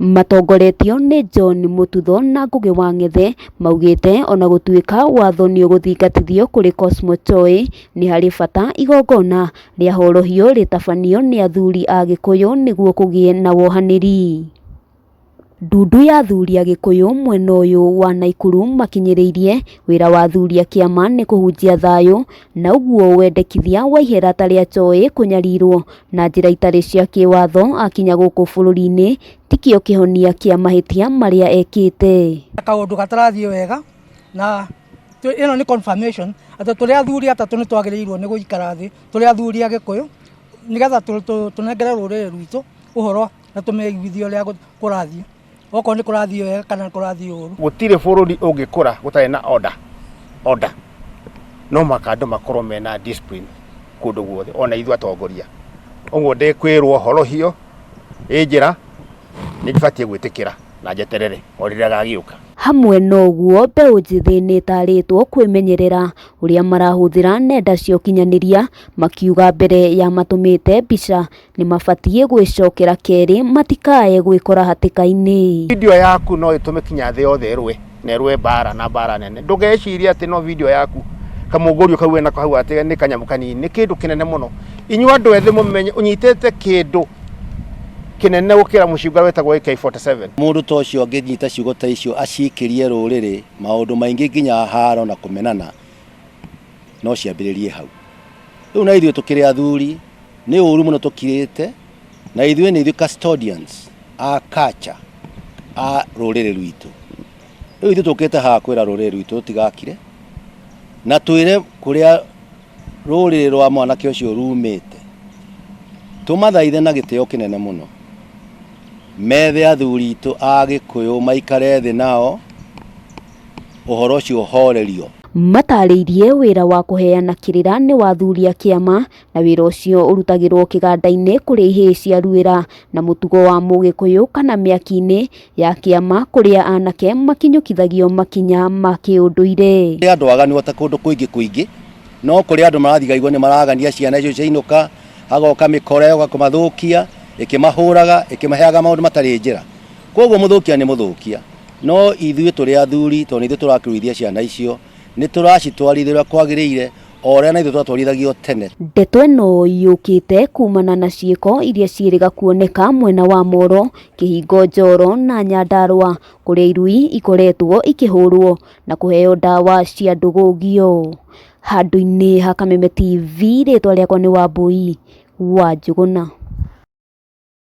Matongoretio nĩ John Mututho na Ngũgĩ wa Ng'ethe maugĩte ona gũtuĩka watho nĩ ũgũthingatithio kũrĩ Cosmo Choi, nĩ harĩ bata igongona rĩa horohio rĩtabanio nĩ athuri a Gĩkũyũ nĩguo kũgĩe na wohanĩri. Ndundu ya athuri a Gĩkũyũ mwena ũyũ wa Naikuru makinyĩrĩirie wĩra wa athuri a kĩama nĩ kũhunjia thayũ na ũguo wendekithia wa ihera ta rĩa Choi kũnyarirwo na njĩra itarĩ cia kĩwatho akinya gũkũ bũrũri-inĩ tikĩo kĩhonia kĩa mahĩtia marĩa ekĩte. Kaũndũ gatarathiĩ wega na ĩno nĩ confirmation atĩ tũrĩ athuri atatũ nĩ twagĩrĩirwo nĩ gũikara thĩ tũrĩ athuri a Gĩkũyũ nĩgetha tũnengere rũrĩrĩ rwitũ ũhoro na tũmeiguithie ũrĩa kũrathiĩ, okorwo nĩ kũrathiĩ wega kana nĩ kũrathiĩ ũru. Gũtirĩ bũrũri ũngĩkũra gũtarĩ na order, order. No mũhaka andũ makorwo mena discipline kũndũ guothe ona ithuĩ atongoria. Ũguo ndĩkwĩrwo horohio ĩ njĩra nĩ ndibatiĩ gwĩtĩkĩra na njeterere o rĩrĩa agagĩũka. Hamwe na ũguo mbeũ njĩthĩ nĩ ĩtarĩtwo kwĩmenyerera ũrĩa marahũthĩra nenda cia ũkinyanĩria makiuga mbere ya matũmĩte mbica nĩ mabatiĩ gwĩcokera kerĩ matikae gwĩkora hatĩka-inĩ. Video yaku no ĩtũme kinya thĩ yothe ĩrũe na ĩrũe mbara na mbara nene. Ndũgecirie atĩ no video yaku kamũngũrio kau wĩnako hau atĩ nĩ kanyamũ kanini, nĩ kĩndũ kĩnene mũno. Inyuĩ andũ ethĩ mũmenye ũnyitĩte kĩndũ kĩnene gũkĩra mũcinga wĩtagwo AK47. Mũndũ ta ũcio angĩnyita ciugo ta icio acikĩrie rũrĩrĩ maũndũ maingĩ nginya haro na kũmenana no ciambĩrĩrie hau. Rĩu na ithuĩ tũkĩrĩ athuri nĩ ũru mũno tũkirĩte na ithuĩ nĩ ithuĩ custodians a culture a rũrĩrĩ rwitũ. Rĩu ithuĩ tũkĩte haha kwĩra rũrĩrĩ rwitũ rũtigakire na twĩre kũrĩa rũrĩrĩ rwa mwanake ũcio rumĩte tũmathaithe na gĩtĩo kĩnene mũno methe athuri itũ a Gĩkũyũ maikare thĩ nao ũhoro ũcio ũhorerio. Matarĩirie wĩra wa kũheana kĩrĩra nĩ wa athuri a kĩama na wĩra ũcio ũrutagĩrwo kĩganda-inĩ kũrĩa ihĩĩ ciaruĩra na mũtugo wa mũgĩkũyũ kana mĩaki-inĩ ya kĩama kũrĩa anake makinyũkithagio makinya ma kĩũndũire. Kũrĩ andũ aganu ota kũndũ kũingĩ kũingĩ no kũrĩ andũ marathigaigwo nĩ maragania ciana icio ciainũka hagoka mĩkora ĩgoka kũmathũkia ĩkĩmahũraga ĩkĩmaheaga maũndũ matarĩ njĩra. Koguo mũthũkia nĩ mũthũkia no ithuĩ tũrĩ athuri tondũ nĩ ithuĩ tũrakĩruithia ciana icio nĩ tũracitwarithia ũrĩa kwagĩrĩire o ũrĩa na ithuĩ twatwarithagio tene. Ndeto ĩno yũkĩte kumana na ciĩko iria ciĩrĩga kuoneka mwena wa Moro, Kĩhingo Njoro na Nyandarũa kũrĩa irui ikoretwo ikĩhũrwo na kũheo ndawa cia ndũgũgio. Handũ-inĩ ha Kameme TV rĩtwa rĩakwa nĩ Wambui wa Njũgũna.